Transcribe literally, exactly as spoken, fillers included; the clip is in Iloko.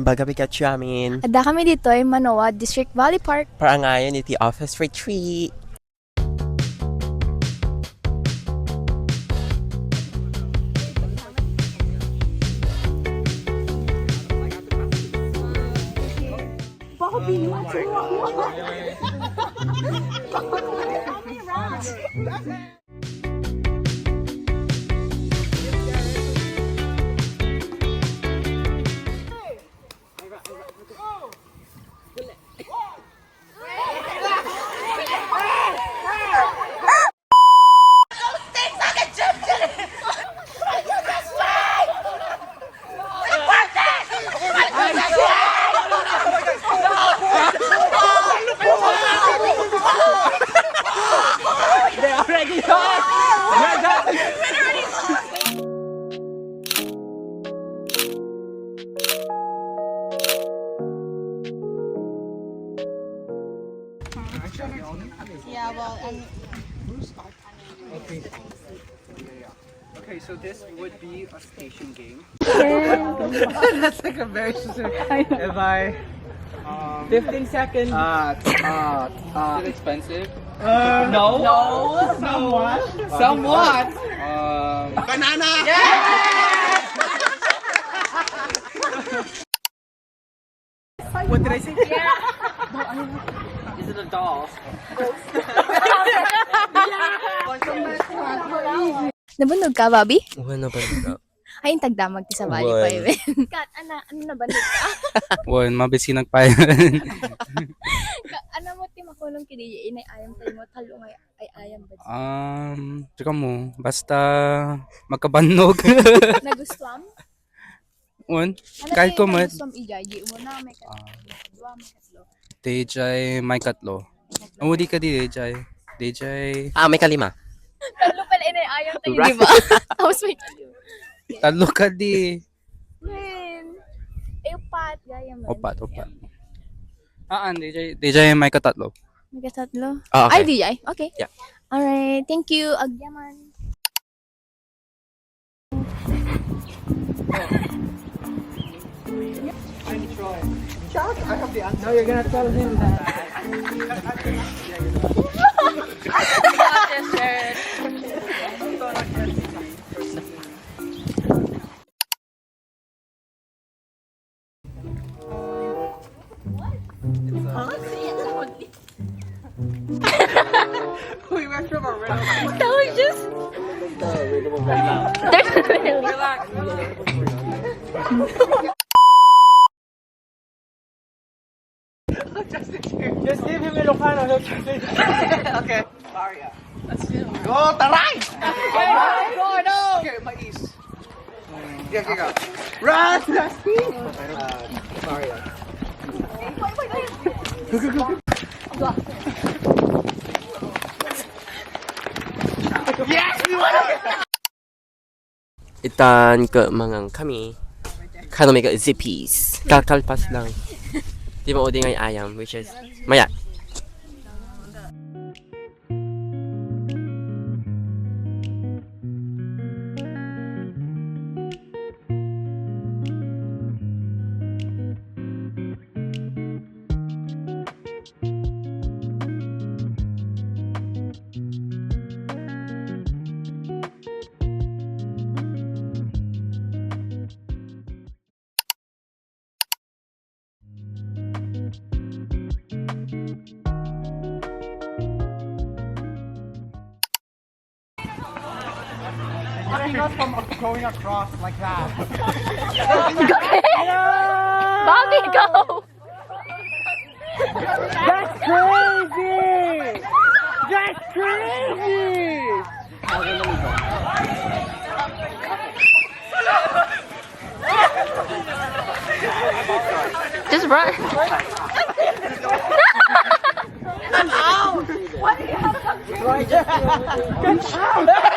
Baga bigat siya amin. Adda kami ditoy Manoa District Valley Park. Para ngayon iti office retreat. They already lost! They're done! Yeah, well, I'm Okay, so this would be a station game. That's like a very specific. I know. If I, um, fifteen seconds. Uh, uh, uh, is it expensive? Uh, no. No. Somewhat. Somewhat. Um, banana! Yeah! What did I say? Yeah. Is it a doll? Nabunnog ka, Bobby? Wala na ba ito? Ay, intag damag ti sabali pa, Wen. Kat, ana, ano, nabunnog ka? Wen, mabisi nagpayan. Ka-, ano mo ti makulong kidi, inay ayam tayo mo, talo nga ay ayam ba? Um, tsaka mo, basta magkabannog. Nagustuhan? Un, ano kahit ko mat- gusto mo i-J J mo na, may kat-, ah, dua, may katlo. D J, may katlo. Katlo. Ang uli ka di, D J. D J. Ah, may kalima. Tatlo pala, inay ayam tayo, right, di ba? Tapos may kalima. Tatlo ka di. Men. Eh, upat, gaya man. Upat, upat. Ah, ang D J, D J, may katatlo. May katatlo? Ah, okay. Ay, D J. Okay. Yeah. Alright. Thank you. Agyaman. Chuck, I have the answer. No, you're gonna tell him that. We went from a riddle. That was just. Relax. Just give him Ilocano, he'll translate. Okay. Maria. Go, taray! Go, no! Okay, mais. Go, go, go. Run, Dusty! Uh, Maria. Go, go, go, go. Yes, we won! Itan ket mangan kami. Kano mi ket zipis. Kakalpas lang. Di maudi nga ayam, which is, maya. Looking up from going across like that. Bobby, go! That's crazy! That's crazy! Just run. Ow! Why do you have to